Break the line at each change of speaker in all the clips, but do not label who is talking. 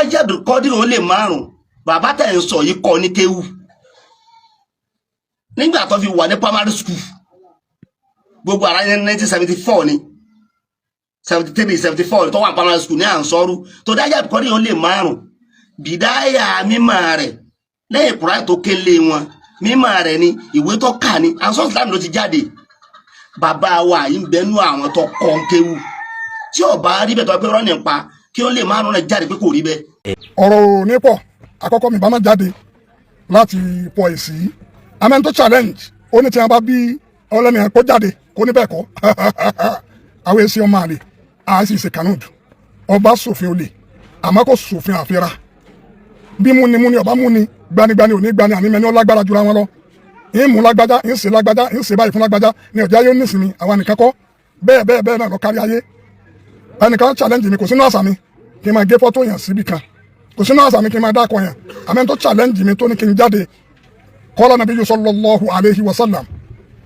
Haji Abdulkadir ó lè márùn bàbá tẹ̀ ń sọ yìí kọ́ ní kéwù nígbà tó fi wà ní primary school. Gbogbo ara yẹn, 1974 ni, 73, 74 tó wà ní primary school ní Ànsọ́rú tó dá. Haji Abdulkadir ó lè márùn bìdáyà mímọ̀ rẹ̀ lẹ́yìn Kùránì tó kélé wọn, mímọ̀ rẹ̀ ni ìwé tó kà ní Ansar Islam ló ti jáde. Bàbá wa yìí ń bẹnu àwọn tó kọ́ ń kéwù. Tí ó bá rí bẹ́ẹ̀, tó bá pé rọ́ọ̀nì pa kí ó lè márùn rẹ̀ jáde pé kò rí bẹ́ẹ̀.
Ọ̀rọ̀ ò ní pọ̀. Àkọ́kọ́, mi bá má jáde láti pọ̀ èsì yìí. Amẹ́ni tó challenge ó ní tí wọ́n bá bí ọlẹ́ni kó jáde kó ní bẹ́ẹ̀ kọ́. Àwọn èsì ọmọ àlè àá sì ṣe kànúùdù. Ọba ṣòfin olè, àmọ́ kò ṣòfin àfẹ́ra. Bí múni múni ọba múni, gbanigbani ò ní gbani. Àní mẹ́ni ó lágbára jura wọn lọ, ń mú lágbájá, ń ṣe lágbájá, ń ṣe báyìí fún lágbájá ní ọjà yóò nísìnyí. Àwa nìkan kọ́, bẹ́ẹ̀ bẹ́ẹ̀ bẹ́ẹ̀ náà lọ kárí ayé. Ẹnìkan challenge mi, kò sínú àṣà mi kí n máa gé fọ́tò yàn síbi kan, kò sínú àṣà mi kí n máa dákọ̀ yàn. Àmọ́ tó challenge mi, tó ní kí n jáde, qala nabiyyu sallallahu alayhi wa sallam,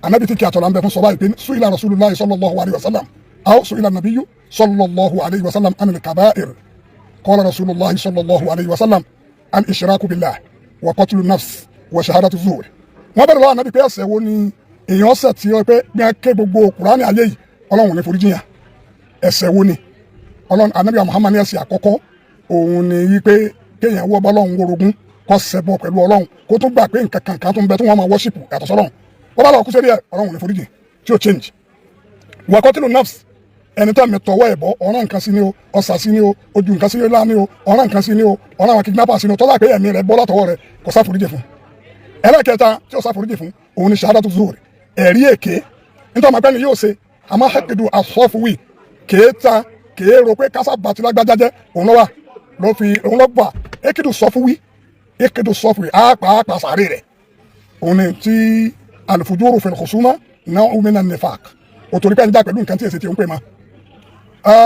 anabi tí kí àtọ̀là ń bẹ fún sọ báyìí pé su'ila rasulullahi sallallahu alayhi wa sallam aw su'ila nabiyyu sallallahu alayhi wa sallam anil kaba'ir, qala rasulullahi sallallahu alayhi wa sallam al ishraku billah wa qatlu nafs wa shahadatu zur. Wọ́n bẹ̀rẹ̀ lọ́wọ́ anabi pé ẹ̀ṣẹ̀ wo ni èèyàn ṣẹ̀ tí ó pé bí wọ́n ké gbogbo Kùránì ayé yìí, Ọlọ́run ní foríjì yàn? Ẹ̀ṣẹ̀ wo ni? Ọlọ́run, anabi Muhammad ní ẹ̀ṣẹ̀ àkọ́kọ́ òun ni wípé kéèyàn wọ́ bọ́lọ́run worogún, kó ṣẹbọ pẹ̀lú Ọlọ́run, kó tún gbà pé nǹkan kan kan tó ń bẹ tí wọ́n máa worship yàtọ̀ sọ́lọ́run. Wọ́n bá lọ kú sẹ́rí ẹ̀, Ọlọ́run ní foríjì tí ó change. Wa qatlu nafs, ẹni tó mi tọwọ́ ẹ̀ bọ́, ọ̀ràn nǹkan sí ni o, ọ̀sà sí ni o, ojú nǹkan sí ni o, ní o, ọ̀ràn nǹkan sí ni o, ọ̀ràn àwọn kidnapper sí ni o, tọ́lá pé ẹ̀mí rẹ̀ bọ́ látọwọ́ rẹ̀, kò sáforíjì fún. Ẹlẹ́kẹta tí ó sáforíjì fún òun ni shahadatu zur, ẹ̀rí èké. Nítorí ọmọ akẹ́ni yóò ṣe àmọ́ hakidu asọ́fúwì kéèta kéèrò pé kásá bàtí lágbájá jẹ́ òun lọ́wà ló fi òun lọ́ gbà ekidu sọfúwì, ekidu sọfúwì àpà àpà sàárè rẹ̀. Òun ni tí alfujuru fil khusuma naw'un minan nifaq. Òtòrí pé ń jà pẹ̀lú nǹkan tí èsì ti ń pè ma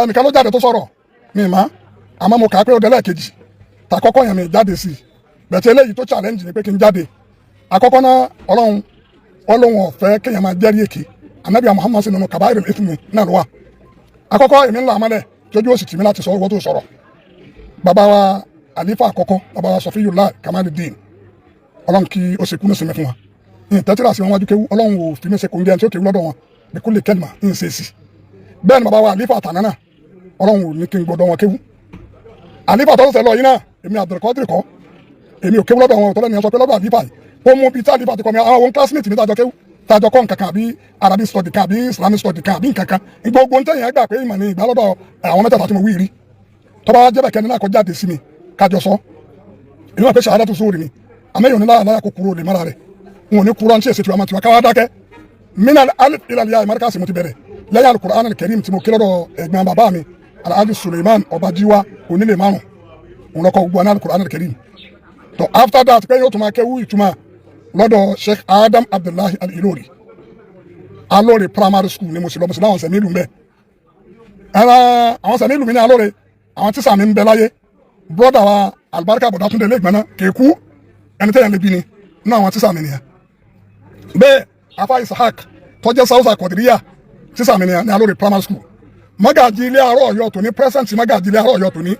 nìkan ló jáde tó sọ̀rọ̀ mi ma. Àmọ́ mo kà á pé ó dẹ́lẹ̀ kejì tàkọ́kọ́ yẹn mi jáde sí i bẹ̀tẹ̀. Eléyìí tó challenge ni pé kí n jáde. Àkọ́kọ́ náà, Ọlọ́run, Ọlọ́run ọ̀fẹ́ kéèyàn máa jẹ́rìí èké. Anabi Muhammad sì nínú kaba'irul ithmi náà ló wà. Àkọ́kọ́, èmi ńlá amálẹ̀ tójú òsì tìmí láti sọ owó tó sọ̀rọ̀. Bàbá wa àlífà àkọ́kọ́, bàbá wa Sọfíyùlá Kamaludin, Ọlọ́run kí ó ṣe kú ní sinmi fún wa. Ní tẹ́tìrà sí wọn wájú kéwú, Ọlọ́run ò fi mí ṣe kòńgẹ́ tí ó kéwú lọ́dọ̀ wọn bí kò lè kẹ́lìmà ń ṣe sí. Bẹ́ẹ̀ ni bàbá wa àlífà àtàná náà, Ọlọ́run ò ní kí n gbọ́dọ̀ wọn kéwú. Àlífà tó ṣẹ̀ṣẹ̀ lọ yìí náà, èmi Abdulkadir kọ́, èmi ò kéwú lọ́dọ̀ wọn. Tọ́lẹ̀ ní sọ pé lọ́dọ̀ àlífà yìí, ó mú bíi tí àlífà ti kọ́ mi. Àwọn classmate mi tàjọ kéwú, tàjọ kọ́ nǹkan kan, àbí Arabic study kan, àbí Islamic study kan, àbí nǹkan kan, gbogbo ntẹ̀yìn ẹgbà pé ìmọ̀ ni ìgbà lọ́dọ̀ àwọn mẹ́tẹ̀ẹ̀ta tí mo wí rí. Tọ́ba jẹ́bẹ̀ kẹ́ni náà kọjá jáde sí mi kájọ sọ. Èmi wà pé ṣàhádà tó sóòrì ni àmọ́ èèyàn ní láyà láyà kó kúrò lè mọ́ra rẹ̀. N ò ní kúrò ní èsì tiwa máa tiwa káwá dákẹ́. Mina alif ilal ya markasi mo ti bẹ̀rẹ̀ lẹ́yìn Alukur'an Alkarim tí mo kí lọ́dọ̀ ẹ̀gbọ́n bàbá mi, Alhaji Suleiman Ọbàjíwá onílé márùn òun lọ́kọ̀ gbogbo ní Alukur'an Alkarim tó. After that, pé yóò tún máa kéwú ìtumọ̀ lọ́dọ̀ Sheikh Adam Abdullahi Al-Ilori, Alore Primary School ni mo sì lọ. Mo sì láwọn sẹ̀mí ìlú mbẹ́ ẹ̀rọ àwọn sẹ̀mí ìlú mi ní Alore. Àwọn tíṣà mi ń bẹ láyé. Brother wa Alibarika Bọ̀dátúndé lẹ́gbẹ̀ẹ́ náà kéku ẹni tẹ́yàn lè bí ni nínú àwọn tíṣà mi nìyẹn. Bẹ́ẹ̀ afa Isahak tọ́jẹ́ Sausa Kọ̀dìríyà, tíṣà mi nìyẹn ní Alore Primary School. Magaji ilé àárọ̀ Ọ̀yọ́ tòní, present magaji ilé àárọ̀ Ọ̀yọ́ tòní,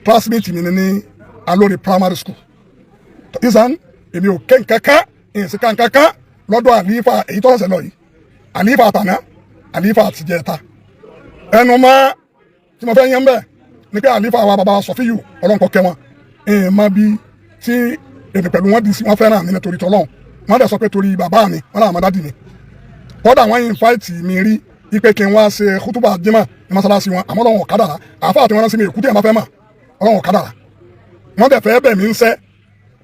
classmate mi ní Alore Primary School. Ìsàn èmi ò ké nkankan, ìsìnká nkankan lọ́dọ̀ àlífà èyí tó ṣẹ̀ṣẹ̀ lọ yìí, àlífà àtàná, àlífà àtìjẹta. Ẹnu mọ́ tí mo fẹ́ yẹn bẹ́ẹ̀ ni pé àlífà wa, bàbá Sọfíyù, ọlọ́nkọ kẹ́ wọn, ẹ̀ẹ́n má bí tí èmi pẹ̀lú wọn di sí. Wọn fẹ́ràn mi nítorí tọ́lọ́run. Wọn dẹ̀ sọ pé torí bàbá mi, wọn làwọn daddy mi. Kọ́dà wọ́n invite mi rí ipe kí n wá ṣe kútúbà jimá ní mọ́sálásí wọn, àmọ́ Ọlọ́run ọ̀kadàrà àáfàá tí wọ́n rán sí mi èkúté ẹ̀ máa fẹ́ mà. Ọlọ́run ọ̀kadàrà wọ́n dẹ̀ fẹ́ bẹ̀ mí ń sẹ́.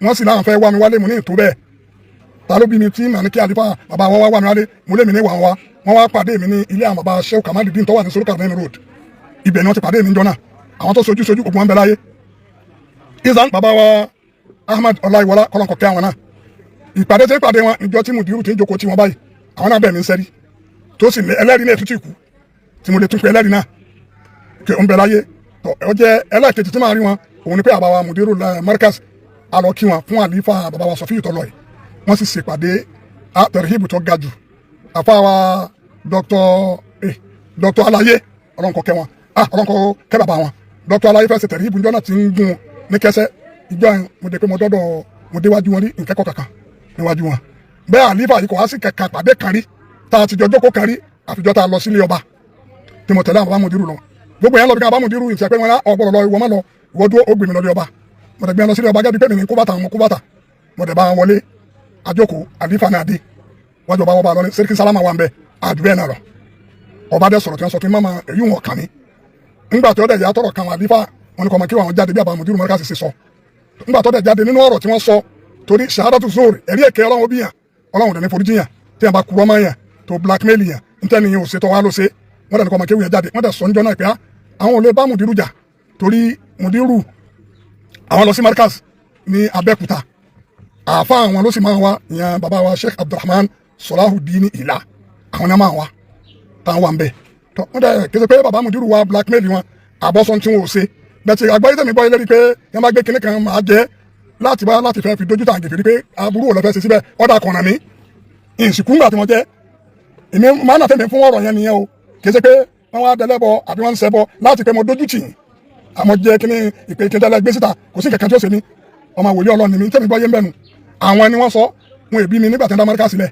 Wọ́n sì láwọn fẹ́ wá mi wálé. Mo ní ìtó bẹ́ẹ̀, ta ló bí mi tí màá ní kí àlífà bàbá wọn wá wá mi wálé? Mo lé mi ní wà wá. Wọ́n wá pàdé mi ní ilé àwọn bàbá Sheikh Kamaludin tó wà ní Soluka Main Road. Ibẹ̀ ni wọ́n ti pàdé mi jọ náà. Àwọn tó sojú sojú gbogbo wọn bẹ láyé. Ìsàn bàbá wa Ahmed Ọláìwọlá, kọlọ́nkọ kẹ́ àwọn náà. Ìpàdé tí ń pàdé wọn ìjọ tí mùdírù tí ń jókòó tí wọn báyìí, àwọn náà bẹ̀ mí ń sẹ́rí tó sì ẹlẹ́rìí náà tún ti kú tí mo lè tún pé ẹlẹ́rìí náà kí ń bẹ láyé. Tó ọ jẹ́ ẹlẹ́ẹ̀kejì tí màá rí wọn, òun ni pé àbáwa mùdírù Markaz alọ kí wọn fún àlífà bàbá wa Sọfíì tọ́lọ̀ yìí. Wọ́n sì ṣèpàdé tẹ̀rẹ̀hìbù tó ga jù. Àfáwa Dr. Alaye, ọlọ́nkọ kẹ́ wọn, ọlọ́nkọ kẹ́ bàbá wọn. Dr. Alaye fẹ́ ṣe tẹ̀rẹ̀hìbù níjọ́ náà tí ń gún Ní kẹsẹ́ ìjọ yẹn, mo dé pé mo dọ́dọ̀, mo déwájú wọn rí nkẹ́kọ̀ọ́ kankan níwájú wọn. Bẹ́ẹ̀ àlífà yìí kò wá sí kankan pàdé kan rí tá a ti jọ jókòó kan rí, àfijọ́ tá a lọ sílé ọba tí mo tẹ̀lé àwọn bàbá mùdírù lọ. Gbogbo yẹn lọ bí ká bàbá mùdírù ìṣe pé wọn ọgbọ́dọ̀ lọ, ìwọ má lọ, ìwọ dúró, ó gbé mi lọ lé ọba. Mo dẹ̀ gbé wọn lọ sílé ọba gẹ́gẹ́ bí pé mi ní kó bàtà, àwọn kó bàtà, mo dẹ̀ bá wọn wọlé àjókòó. Àlífà náà dé wájú ọba, wọba lọ ní sẹ́ríkì sálámà wà ń bẹ àdúrà náà lọ. Ọba dẹ̀ sọ̀rọ̀ tí wọ́n sọ kí n má ma èyí wọn kàn mí. Ńgbà tí ó dẹ̀ yà tọrọ kan àlífà wọn ni kò mọ̀ kí wọn jáde bí àbá mùdírù mọ́ríkà sì ṣe sọ. Ńgbà tó dẹ̀ jáde nínú ọ̀rọ̀ tí wọ́n sọ, torí ṣahadatu zoro, ẹ̀rí èké, Ọlọ́run bí yàn, Ọlọ́run dẹ̀ ní foríjì yàn tí yàn bá kúrọ́ mọ́ yàn tó blackmail yàn ntẹ́ni yẹn ò ṣe tọ́ wa ló ṣe. Wọ́n dẹ̀ ní kọ́ ọmọ kéwù yẹn jáde. Wọ́n dẹ̀ sọ níjọ́ náà pé àwọn ò lè bá mùdírù jà torí mùdírù àwọn lọ sí markaz ní Abẹ́òkúta. Àáfà àwọn ló sì máa wá ìyẹn bàbá wa Sheikh Abdulrahman Salahuddin Ìlà, àwọn náà máa wá táwọn wà ń bẹ̀ tọ́. Wọ́n dẹ̀ kéde pé bàbá mùdírù wa blackmail wọn àbọ̀sọ̀ tí wọn ò ṣe bẹ́ẹ̀ tí àgbáyé tẹ̀mí gbọ́ ilé rí pé yẹn bá gbé kinní kan máa jẹ́ láti bá láti fẹ́ fi dójú tà gèfè rí pé aburú ò lọ fẹ́ ṣe síbẹ̀. Ọ̀dà kọ̀ọ̀nà mi ìsìnkú ńgbà tí wọ́n jẹ́ èmi máa nà tẹ̀mí fún ọ̀rọ̀ yẹn nìyẹn o. Kì í ṣe pé wọ́n wá dẹlẹ́bọ àbí wọ́n ń ṣẹbọ láti pé mo dójú tì yín, àmọ́ jẹ́ kíní ìpè kí n tẹ́lẹ̀ gbé síta. Kò sí nǹkan tí ó ṣe mí, ọmọ wòlíì Ọlọ́run ni mi. Tẹ́mi gbọ́ yé ń bẹ̀nu àwọn ni wọ́n sọ wọn èbí mi nígbà tí wọ́n dá Amẹ́ríkà sílẹ̀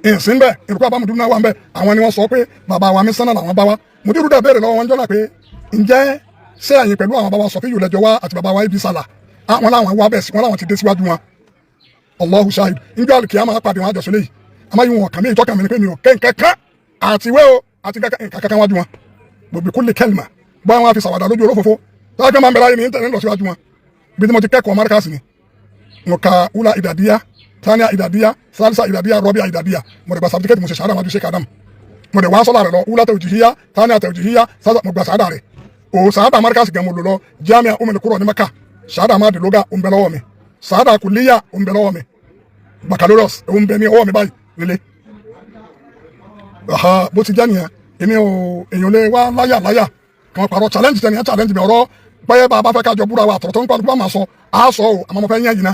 ìsìn bẹ́ẹ̀ ìrùkọ́ àbámudúró náà wà ń bẹ́. Àwọn ni wọ́n sọ pé bàbá wa mi sánà làwọn bá wa. Mùdírù dẹ̀ béèrè lọ́wọ́ wọn jọ́nà pé ǹjẹ́ ṣé ẹ̀yin pẹ̀lú àwọn bàbá Sọfíyù lẹ́jọ́ wá àti bàbá wa ibi sàlà? Àwọn làwọn wá bẹ̀ sí wọn làwọn ti dé síwájú wọn. Allahu shahid, njọ́ àlùkìyà máa pàdé wọn àjọṣe léyìí. Àmọ́ yìí wọn kàn mí ìtọ́ka mi ni pé mi ò kẹ́ nǹkan kan àti ìwé o àti nǹkan kankan wájú wọn. Gbogbo kó lè kẹ́lìmà báwọn wọn fi sàwádà lójú olófòfó tọ́jú pé máa ń bẹ̀rẹ̀ ayé mi ń tẹ̀lé lọ síwájú wọn. Bí mo ti kẹ́kọ̀ọ́ márkàsì ni mo ka ula ìdàdíyà, tania ìdàdíyà, salisa ìdàdíyà, rọ́bíà ìdàdíyà. Mo dẹ̀ gba certificate, mo ṣe sàádà wájú Sheikh Adam. Mo dẹ̀ wá sọ́lá rẹ̀ lọ ula tawjihiyya, tania tawjihiyya, salisa. Mo gba sàádà rẹ̀ o. Sàádà márkàsì gan mo lò lọ Jamia Ummul Qura ní Maka. Sàádà má dìlógà ó ń bẹ lọ́wọ́ mi, sàádà kùlíyà ó ń bẹ lọ́wọ́ mi, baccalaureate ó ń bẹ ní ọwọ́ mi báyìí nílé. Bó ti jẹ́ nìyẹn. Èmi ò èèyàn lè wá láyà láyà kàn pàrọ̀ challenge tẹ̀ nìyẹn, challenge mi ọ̀rọ̀ pé bá a bá fẹ́ kájọ búra wa àtọ̀rọ̀ tó ń pa bá máa sọ á sọ o. Àmọ́ mo fẹ́ yẹn yìí ná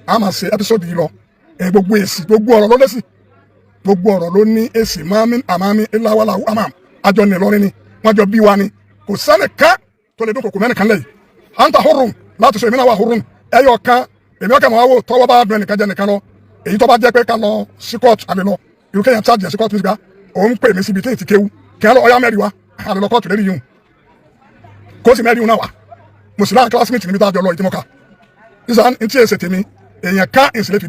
a máa ṣe episode yìí lọ. Gbogbo èsì, gbogbo ọ̀rọ̀ ló lẹ́sì, gbogbo ọ̀rọ̀ ló ní èsì. Mami àmàmí ìlàwàlàwù àmàm àjọ ní Ìlọrin ni wọ́n jọ bí wa ni. Kò sẹ́ni ká tó lè dúnkòkò mẹ́nìkan lẹ́yìn à ń ta hurun láti sọ èmi náà wà hurun ẹyọ kan. Èmi ọkẹ́ mọ̀ wá wò tọwọ́ bá dùn ẹnìkan jẹ́ nìkan lọ. Èyí tó bá jẹ́ pé ká lọ sí court àlè lọ, irú kéèyàn charge ẹ̀ sí court nígbà òun pè mí síbi tí èyí ti kéwu kí á lọ ọyá mẹ́rin wa àlè lọ court lérí yìí kó sì mẹ́rin náà wá. Mo sì láwọn classmate níbi tá a jọ lọ ìdímọ̀ká ìsàn ntí èsè tèmi èèyàn ká ìsìlẹ̀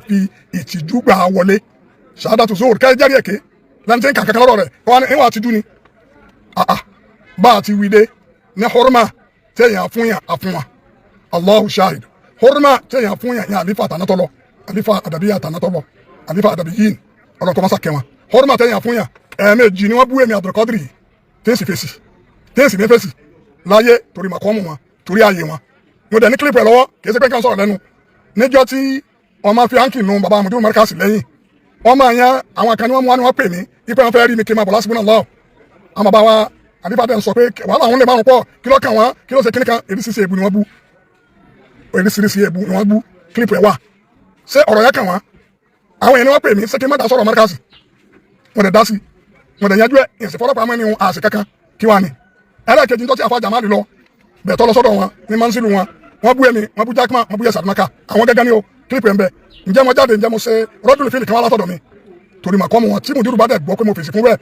fi ìtìjú gbà wọlé ṣáádà tó sóòrò kẹ́ jẹ́rìí èké lẹ́ni tí ń kà kankan lọ́rọ̀ rẹ̀ kọ́ wa ní ìwà àtijú ni bá a ti wí dé ní hurma téèyàn fún yàn àfún wa. Allahu shahid, hurma téèyàn fún yàn yàn àlífà àtànátọ́lọ, àlífà àdàbíyà àtànátọ́lọ, àlífà àdàbíyìn, ọlọ́kọ́ mọ́sá kẹwọn. Hurma téèyàn fún yàn, ẹ̀ẹ̀mejì ni wọ́n bú èmi Abdulkadir yìí téèsì fèsì téèsì ní fèsì láyé torí màkọ́mù wọn, torí ààyè wọn. Mo dẹ̀ ní clip ẹ̀ lọ́wọ́, kì í ṣe pé kí n sọ̀rọ̀ lẹ́nu. Níjọ́ tí ọmọ fi áǹkì nu bàbá àmọ̀dé mọ́ríkàsì lẹ́yìn wọ́n máa yan àwọn kan ní wọ́n mú wa ni wọ́n pè mí ipe wọn fẹ́ rí mi kí n máa bọ̀ lásìkò náà lọ. Àwọn bàbá wa àdìbàdàn ń sọ pé wàhálà àwọn lè márùn pọ̀, kí ló kàn wọ́n, kí ló ṣe kíní kan. Eríṣiríṣi èbú ni wọ́n bú, eríṣiríṣi èbú ni wọ́n bú. Clip ẹ̀ wà. Ṣé ọ̀rọ̀ yẹn kàn wọ́n? Àwọn èèyàn ni wọ́n pè mí ṣé kí n má dá sọ̀rọ̀ mọ́ríkàsì. Wọ́n dẹ̀ dá sí, wọ́n dẹ̀ yanjú ẹ̀. Ìsìn fọlọ́pàá mọ́ ni wọn àṣì kankan kí wàá ní. Ẹlẹ́ẹ̀kejì ń tọ́tí àfa Jamali lọ bẹ̀ tọ́ lọ sọ́dọ̀ wọn ní mansilu wọn, wọ́n bú èmi, wọ́n bú Jackman, wọ́n bú yẹsà àdúmáka àwọn gẹ́gẹ́ ni o. Clip ẹ̀ ń bẹ. Ǹjẹ́ mo jáde? Ǹjẹ́ mo ṣe rọ́dùnú fílì kan wá látọ̀dọ̀ mi torí màkọ́ mu wọn tí mùdírù bá dẹ̀ gbọ́ pé mo fèsì fún rẹ̀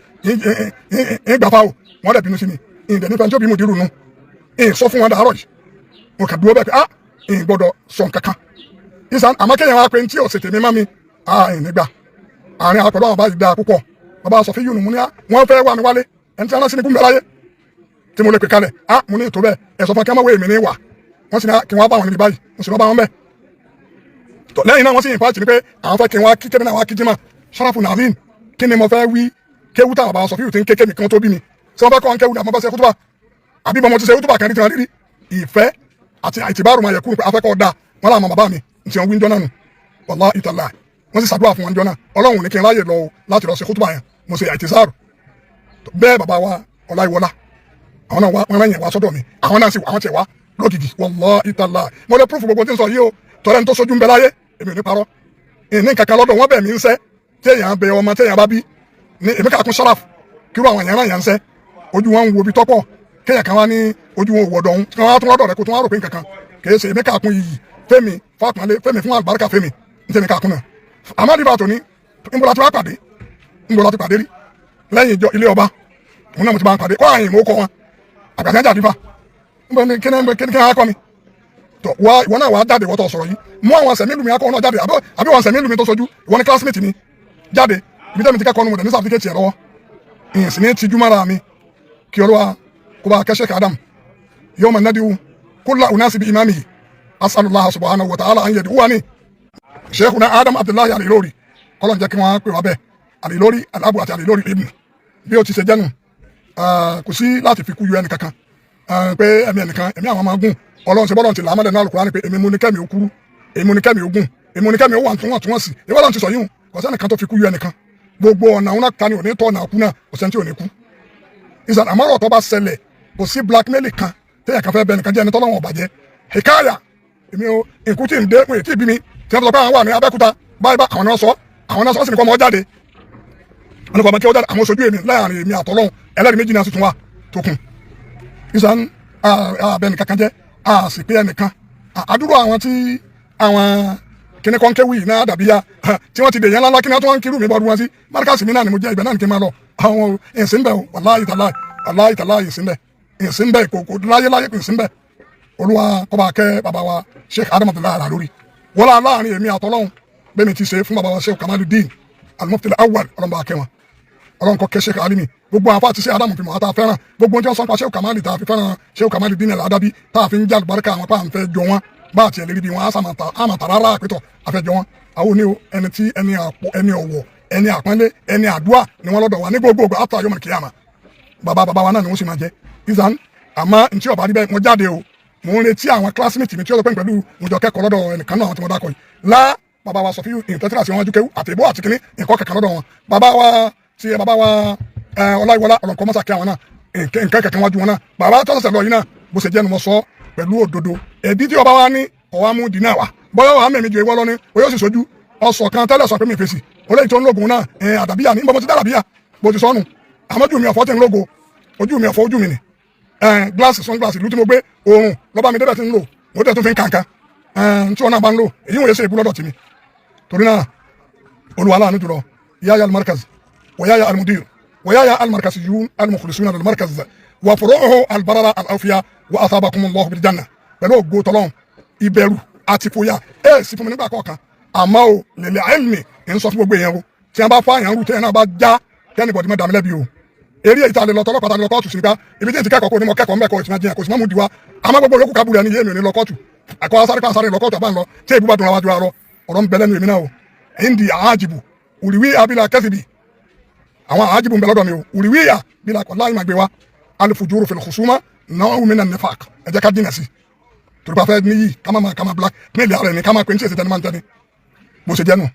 ń gbà fáwọ̀ wọ́n dẹ̀ bínú sí mi. Ìdẹ̀ nípa tí ó bí mùdírù nu ń sọ fún wọn dàárọ̀ yìí. Mo kà dúró bẹ́ẹ̀ pé ah, ń gbọ́dọ̀ sọ nǹkan kan ìsàn. Àmọ́ kéèyàn wá pé ní tí ò ṣètè mi má mi ah, ń nígbà àárín àwọn pẹ̀lú àwọn bá dáa púpọ̀. Bàbá sọ fún yìí nù ní wọ́n fẹ́ wá mi wálé. Ẹni tí wọ́n sí ní kúmbẹ́ láyé tí mo lè pè kalẹ̀ ah, mo ní ètò bẹ́ẹ̀ ẹ̀ sọ fún kí wọ́n wé mi ní wà. Wọ́n sì ní kí wọ́n bá wọn níbi báyìí, mo sì lọ bá wọn bẹ́ẹ̀. Lẹ́yìn náà wọ́n sì yìn fáàtì ni pé àwọn fẹ́ kí wọ́n kí kébì náà wọ́n kí jimá sarafu nàlín. Kí ni mo fẹ́ wí? Kéwú táwọn bàbá sọ fíìlì tí ń kéké mi kan tó bí mi ṣé wọ́n fẹ́ kọ́ kéwú ní àmọ́ bá ṣe kútúbà àbí bọ́mọ ti ṣe kútúbà kan ní tiwọn rírí ìfẹ́ àti àìtìbárò máa yẹ kúrò pé afẹ́kọ̀ da wọn làwọn bàbá mi ntí wọn wí ń jọ náà nù. Wallahi ta'ala, wọ́n sì ṣàdúrà fún wọn jọ náà. Ọlọ́run ní kí n ráyè lọ láti lọ ṣe kútúbà yẹn, mo ṣe àìtìsáàrù bẹ́ẹ̀. Bàbá wa Ọláìwọlá, àwọn náà wọ́n rán yẹn wá sọ́dọ̀ mi. Àwọn náà sì àwọn tiẹ̀ wá lógìgì. Wallahi ta'ala, mo lè proof gbogbo tí ń sọ yìí o. Tọ́lá ní tó sojú ń bẹ láyé, èmi ò ní parọ́ ìní kankan lọ́dọ̀ wọn bẹ̀ mí ń sẹ́ téèyàn bẹ ọmọ téèyàn bá bí ní èmi kà kún sáraf kírú àwọn èèyàn náà yẹn ń sẹ́ ojú wọn ń wo ibi tọ́pọ̀. Kéèyàn kan wá ní ojú wọn òwò ọ̀dọ̀ ọ̀hún kí wọ́n á tún lọ́dọ̀ rẹ kó tún wá rò pé nǹkan kan kìí ṣe. Èmi kàkún yìí fẹ́mi fàpọ́nlé fẹ́mi fún àlùbáríkà fẹ́mi ní tẹ́mi kàkún náà. Àmọ́ dìbò àtòní ńbọ̀ láti wá pàdé, ńbọ̀ láti pàdé rí lẹ́yìn ìjọ ilé ọba òun náà mo ti bá ń pàdé kọ́ àyìn mọ́ kọ́ wọn àgbàdo ẹja àdìfà ńbọ̀ ní kíni kíni kíni akọ mi tọ wá. Ìwọ náà wà á jáde wọ́tọ̀ sọ̀rọ̀ yìí mú àwọn sẹ̀mí lùmí akọ náà jáde, àbí wọn sẹ̀mí lùmí tó sojú ìwọ ní classmate mi jáde ibi tẹ́mi ti kẹ́kọ̀ọ́ nù mọ̀ ní certificate ẹ̀ lọ́wọ́ ìyẹn sì ní tijú mára mi. Kí Olúwa kó bá kẹ́sẹ̀ kádàm yawma nadiu kulla unasi bi imamihi. Asalullah subhanahu wa ta'ala an yad'uwani Sheikhuna Adam Abdullahi Al-Ilori. Kọ́lọ́n jẹ́ kí wọ́n pè wá bẹ́ẹ̀, Al-Ilori Al-Abu àti Al-Ilori Ibn. Bí ó ti ṣe jẹ́nu, kò sí láti fi kú yọ ẹnì kankan pé ẹ̀mí ẹnìkan ẹ̀mí àwọn máa gùn. Ọlọ́run ṣe bọ́lọ́run ti làámọ́lẹ̀ náà Al-Qur'ani pé èmi mú ní kẹ́mi ó kúrú, èmi mú ní kẹ́mi ó gùn, èmi mú ní kẹ́mi ó wà tún wọ̀n tún wọ̀n sí. Ìwọ́n lọ́run ti sọ yíhun. Kò sẹ́nìkan tó fi kú yọ ẹnìkan. Gbogbo ọ̀nà òun náà ta ni òní tọ́ ọ̀nà kú náà, kò sẹ́ni tí ò ní kú. Ìsàn àmọ́rọ̀ tó bá ṣẹlẹ̀, kò sí blackmail kan téèyàn kan fẹ́ bẹ nìkan jẹ́ ẹni tọ́lọ́wọ̀n ọ̀bàjẹ́ hikaya. Èmi ò nkú tí ń dé wọn ètí bí mi tí wọ́n sọ pé àwọn wà ní Abẹ́òkúta báyìí bá àwọn náà sọ, àwọn náà sọ, sì ní kọ́ ọmọ jáde, wọn ní kọ́ ọmọ kí ó jáde. Àwọn sojú èmi láàrin èmi àtọ́lọ́hún ẹlẹ́rìí méjì náà sì tún wà tó kùn. Ìsàn abẹ nìkan kan jẹ́ a sì pé ẹnìkan àdúrà àwọn tí àwọn kíní kan kéwì náà dàbí ya tí wọ́n ti dè yẹn ńláńlá kíní tí wọ́n ń kírù mi bọ́dún wọn sí márkàsì mi náà ni mo jẹ́ ibẹ̀ náà ni kí n máa lọ. Àwọn ìsìn bẹ̀, wàláyé tàláyé, wàláyé tàláyé, ìsìn bẹ̀, ìsìn bẹ̀ kò kò láyé láyé kò ìsìn bẹ̀. Olúwa kó bá kẹ́ bàbá wa Sheikh Adam Abdullahi Al-Ilori. Wọ́n lá láàrin èmi àtọ́lọ́hún bẹ́ẹ̀ mi ti ṣe fún bàbá wa Sheikh Kamaluddin Al-Mufti Al-Awwal. Ọlọ́run bá kẹ́ wọn, Ọlọ́run kó kẹ́ Sheikh Alimi. Gbogbo àwọn afáàtì Sheikh Adam fi mọ̀ àtà fẹ́ràn gbogbo ohun tí wọ́n sọ pa Sheikh Kamali tá a fi fẹ́ràn Sheikh Kamaluddin Al-Adabi, tá a fi ń jẹ́ àlùbáríkà àwọn pa à ń fẹ́ jọ wọn bá a tiẹ̀ lérí bí wọn á sàmà rárá àpétọ̀ àfẹ́ jọ wọn. Àwọn òní o, ẹni tí ẹni àpò, ẹni ọ̀wọ̀, ẹni àpọ́nlé, ẹni àdúà ni wọ́n lọ́dọ̀ wa ní gbogbo ògbà after yọmọ kìyàmà. Bàbá bàbá wa náà ni wọ́n sì máa jẹ́ ìsàn. Àmọ́ ntí ọba rí bẹ́ẹ̀, mo jáde o. Mo ń retí àwọn classmate mi tí ó sọ pé pẹ̀lú mo jọ kẹ́kọ̀ọ́ lọ́dọ̀ ẹnìkan náà tí mo dákọ̀ yìí lá. Bàbá wa sọ fí ìtẹ́tìrà sí wọn wájú kéwú àti ìbò àti kínní nǹkan kẹ̀kẹ́ lọ́dọ̀ wọn. Bàbá wa ti bàbá wa Ọláìwọlá, ọlọ́nkọ́ mọ́sàkí àwọn náà nǹkan kẹ̀kẹ́ wájú wọn náà. Bàbá tó ṣẹ̀ṣẹ̀ lọ yìí náà, bó ṣe jẹ́ nu mo sọ pẹ̀lú òdodo. Ẹ̀dí tí ọba wa ní ọwọ́ amú dínà wa bọ́yọ̀ wà mẹ́mi ju ìwọ́ lọ ní oyè sì sojú ọsọ kan tẹ́lẹ̀ sọ pé mi fèsì olóyè tó ń lógun náà ẹ̀ àdàbíyà ní bọ́mọ ti dàbíyà bó ti sọnù. Àmọ́ ojú mi ọ̀fọ́ ti ń lógo, ojú mi ọ̀fọ́, ojú mi ni gíláàsì, sunglass ìlú tí mo gbé oòrùn lọ́ba mi débẹ̀ tí ń lò, mo dẹ̀ tún fi ń kàǹkà tí wọn náà bá ń lò èyí wòye ṣe ìbú lọ́dọ̀ tèmi. Torí náà, Olúwa aláàánú jùlọ, yáyà al-markaz wa yáyà al-mudir wa yáyà al-markaziyun al-mukhlisuna lil-markaz wa furu'uhu al-barara al-awfiya wa athabakumullahu bil-janna. Pẹ̀lú ògo tọ́lọ́n, ìbẹ̀rù àti fòyà ẹ̀ sì fún mi nígbà kọ̀ọ̀kan. Àmọ́ o lèlè àìlmi ń sọ fún gbogbo èèyàn o, tí wọ́n bá fọ́ àyàn rú tẹ́yìn náà bá já kẹ́nìbọ̀dì má dàmí lẹ́bi o. Eré èyí tá a lè lọ tọlọ́pàá, tá a lè lọ kóòtù sí nípa ibi tí n ti kẹ́kọ̀ọ́ kó ní mo kẹ́kọ̀ọ́ mẹ́kọ̀ọ́ ìtìmá jiyàn kò sì má mú di wa. Àmọ́ gbogbo yòókù kábùrù ẹni yé mi ò ní lọ kóòtù àkọ́ asáré pa asáré lọ kóòtù àbá ń lọ tí èbú bá dùn wájú arọ ọ̀rọ̀ ń bẹ lẹ́nu èmi náà o. Indi àájìbù òrìwí abila kẹ́sìbì àwọn àájìbù ń bẹ lọ́dọ̀ mi o. Òrìwí à bílà kọ́ láì máa gbé wa alifujuru fil khusuma náà mi nà nifaq. Ẹ jẹ́ ká jìnà sí torí pa fẹ́ níyì ká má máa ká má black mail ara ẹni ká má pè ní tí èsì tẹni máa ń tẹni bó ṣe jẹ́ nù.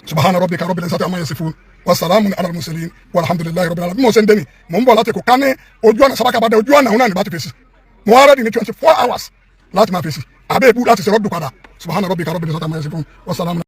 Subhana rabbika rabbil izzati amma yasifun wa salamun ala al-mursalin walhamdulillahi rabbil alamin. Mo ṣe ń dẹ́ni mo ń bọ̀ láti kò ká ní ojú ọ̀nà sábàkà bá dé ojú ọ̀nà òun náà ní bá ti fèsì. Mo wá ready ní 24 hours láti máa fèsì àbẹ́ ìbú láti ṣe rọ́dù padà. Subhana rabbika rabbil izzati amma yasifun wa salamun.